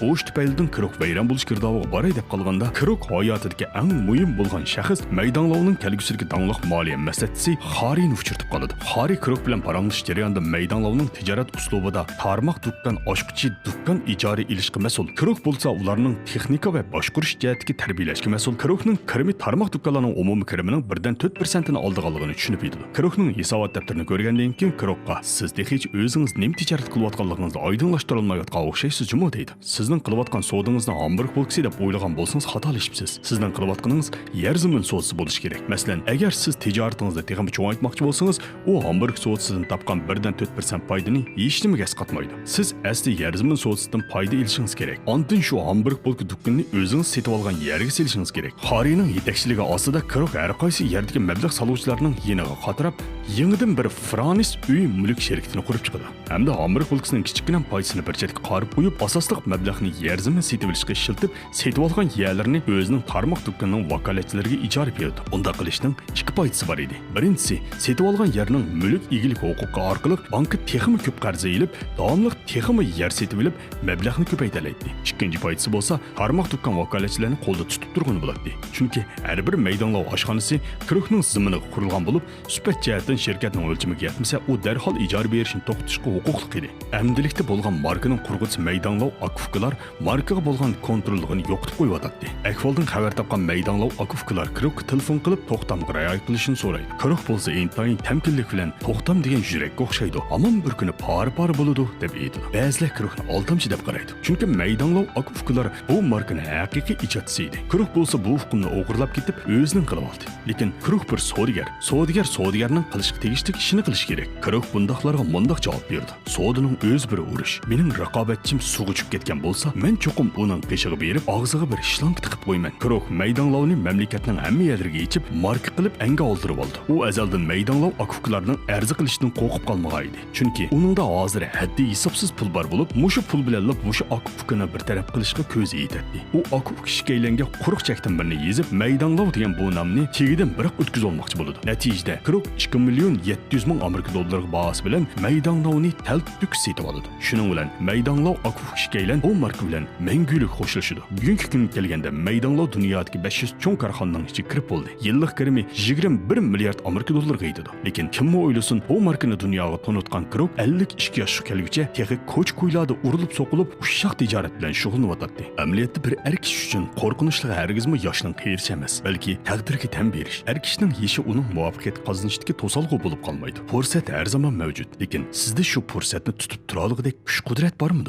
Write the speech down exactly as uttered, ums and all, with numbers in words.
بۇ ئىش تۈپەيلىدىن كروك ۋەيران بولۇش گىردابىغا باراي دەپ قالغاندا، كروك ھاياتىدىكى ئەڭ مۇھىم بولغان شەخس مەيداڭلاۋنىڭ كەلگۈسىدىكى داڭلىق مالىيە مەسلىھەتچىسى خارىنى ئۇچرىتىپ قالىدۇ. خارى كروك بىلەن پاراڭلىشىش جەريانىدا مەيداڭلاۋنىڭ تىجارەت ئۇسلۇبىدا تارماق دۇكان ئاچقۇچى، دۇكان ئىجارە ئېلىشقا مەسئۇل. كروك بولسا ئۇلارنىڭ تېخنىكا ۋە باشقۇرۇش جەھەتتىكى تەربىيەلەشكە مەسئۇل. كروكنىڭ كىرىمى تارماق دۇكانلارنىڭ ئومۇمىي كىرىمىنىڭ بىردىن تۆت پىرسەنتىنى ئالدىغانلىقىنى چۈشىنىپ يېتىدۇ. كروكنىڭ ھېسابات دەپتىرىنى كۆرگەندىن كېيىن كروكقا، «سىز تېخىچە ئۆزىڭىز نېمە تىجارەت قىلىۋاتقانلىقىڭىزنى ئايدىڭلاشتۇرالمايۋاتقان ئوخشايسىز جۇمۇ؟» دەيدۇ. سىزنىڭ قىلىۋاتقان سودىڭىزنى ھامبۇرگ بولكىسى دەپ ئويلىغان بولسىڭىز خاتالىشىپسىز. سىزنىڭ قىلىۋاتقىنىڭىز يەر زېمىن سودىسى بولۇشى كېرەك. مەسىلەن، ئەگەر سىز تىجارىتىڭىزنى تېخىمۇ چوڭايتماقچى بولسىڭىز، ئۇ ھامبۇرگ سودىسىدىن تاپقان بىردىن تۆت پىرسەنت پايدىنى ھېچنېمىگە ئەسقاتمايدۇ. سىز ئەسلى يەر زېمىن سودىسىدىن پايدا ئېلىشىڭىز كېرەك. ئاندىن شۇ ھامبۇرگ بولكا دۇكىنىنى ئۆزىڭىز سېتىۋالغان يەرگە سېلىشىڭىز كېرەك. خارىنىڭ يېتەكچىلىكى ئاستىدا كروك ھەر قايسى يەردىكى مەبلەغ سالغۇچىلارنىڭ يېنىغا قاتراپ، يېڭىدىن بىر فرانس ئۆي مۈلۈك شىركىتىنى قۇرۇپ چىقىدۇ. ھەمدە ھامبۇرگ بولكىسىنىڭ كىچىككىنە پايدىسىنى بىر چەتكە قارىپ قويۇپ، ئاساسلىق مەبلەغنى يەر زېمىن سېتىۋېلىشقا ئىشلىتىپ، سېتىۋالغان يەرلىرىنى ئۆزىنىڭ تارماق دۇكىنىنىڭ ۋاكالەتچىلىرىگە ئىجارە بېرىدۇ. بۇنداق قىلىشنىڭ ئىككى پايدىسى بار ئىدى. بىرىنچىسى، سېتىۋالغان يەرنىڭ مۈلۈك ئىگىلىك ھوقۇقى ئارقىلىق بانكا تېخىمۇ كۆپ قەرز ئېلىپ، داۋاملىق تېخىمۇ يەر سېتىۋېلىپ، مەبلەغنى كۆپەيتەلەيتتى. ئىككىنچى پايدىسى بولسا، تارماق دۇكان ۋاكالەتچىلەرنى قولدا تۇتۇپ تۇرغىنى بولاتتى. چۈنكى ھەر بىر مەيداڭلاۋ ئاشخانىسى كروكنىڭ زېمىنىغا قۇرۇلغان بولۇپ، سۈپەت جەھەتتىن شىركەتنىڭ ئۆلچىمىگە يەتمىسە، ئۇ دەرھال ئىجارە بېرىشنى توختىتىشقا ھوقۇقلۇق ئىدى. ئەمدىلىكتە بولغان ماركىنىڭ قۇرغۇچىسى مەيداڭلاۋ ئاكا-ئۇكىلار ماركىغا بولغان كونتروللۇقىنى يوقىتىپ قويۇۋاتاتتى. ئەھۋالدىن خەۋەر تاپقان مەيداڭلاۋ ئاكا-ئۇكىلار كروكقا تېلېفون قىلىپ، توختامغا رىئايە قىلىشنى سورايدۇ. كروك بولسا ئىنتايىن تەمكىنلىك بىلەن، «توختام دېگەن يۈرەككە ئوخشايدۇ، ھامان بىر كۈنى پارە-پارە بولىدۇ» دەپ ئېيتىدۇ. بەزىلەر كروكنى ئالدامچى دەپ قارايدۇ. چۈنكى مەيداڭلاۋ ئاكا-ئۇكىلار بۇ ماركىنىڭ ھەقىقىي ئىجادچىسى ئىدى. كروك بولسا بۇ ئۇقۇمنى ئوغرىلاپ كېتىپ، ئۆزىنىڭ قىلىۋالدى. لېكىن كروك بىر سودىگەر. سودىگەر سودىگەرنىڭ قىلىشقا تېگىشلىك ئىشىنى قىلىشى كېرەك. كروك بۇنداقلارغا مۇنداق جاۋاب بېرىدۇ: «سودىنىڭ ئۆزى بىر ئۇرۇش. مېنىڭ رىقابەتچىم سۇغا چۈشۈپ كەتكەن بولسا، مەن چوقۇم ئۇنىڭ قېشىغا بېرىپ، ئاغزىغا بىر شلانكا تىقىپ قويىمەن.» كروك مەيداڭلاۋنى مەملىكەتنىڭ ھەممە يەرلىرىگە ئېچىپ، ماركا قىلىپ ئەنگە ئالدۇرۇۋالدى. ئۇ ئەزەلدىن مەيداڭلاۋ ئاكا-ئۇكىلارنىڭ ئەرز قىلىشىدىن قورقۇپ قالمىغان ئىدى. چۈنكى ئۇنىڭدا ھازىر ھەددى ھېسابسىز پۇل بار بولۇپ، مۇشۇ پۇل بىلەنلا مۇشۇ ئاكا-ئۇكىنى بىر تەرەپ قىلىشقا كۆزى يېتەتتى. ئۇ ئاكا-ئۇكا ئىككىيلەنگە قۇرۇق چەكتىن بىرنى يېزىپ، مەيداڭلاۋ دېگەن بۇ نامنى تېگىدىن بىراق ئۆتكۈزۈۋالماقچى بولىدۇ. نەتىجىدە، كروك ئىككى مىليون يەتتە يۈز مىڭ ئامېرىكا دوللىرىغا باھاسى بىلەن مەيداڭلاۋنى تەلتۆكۈس سېتىۋالىدۇ. شۇنىڭ بىلەن مەيداڭلاۋ ئاكا-ئۇكا ئىككىيلەن بۇ ماركا بىلەن مەڭگۈلۈك خوشلىشىدۇ. بۈگۈنكى كۈنگە كەلگەندە، مەيداڭلاۋ دۇنيادىكى بەش يۈز چوڭ كارخانىنىڭ ئىچىگە كىرىپ بولدى. يىللىق كىرىمى يىگىرمە بىر مىليارد ئامېرىكا دوللىرىغا يېتىدۇ. لېكىن كىممۇ ئويلىسۇن، بۇ ماركىنى دۇنياغا تونۇتقان كروك ئەللىك ئىككى ياشقا كەلگۈچە تېخى كوچا-كويلاردا ئۇرۇلۇپ-سوقۇلۇپ، ئۇششاق تىجارەت بىلەن شۇغۇللىنىۋاتاتتى. ئەمەلىيەتتە بىر ئەر كىشى ئۈچۈن قورقۇنچلۇقى ھەرگىزمۇ ياشنىڭ قېرىشى ئەمەس، بەلكى تەقدىرگە تەن بېرىش. ئەر كىشىنىڭ يېشى ئۇنىڭ مۇۋەپپەقىيەت قازىنىشىدىكى توسالغۇ بولۇپ قالمايدۇ. پۇرسەت ھەر زامان مەۋجۇت، لېكىن سىزدە شۇ پۇرسەتنى تۇتۇپ تۇرالىغۇدەك كۈچ-قۇدرەت بارمىدۇ؟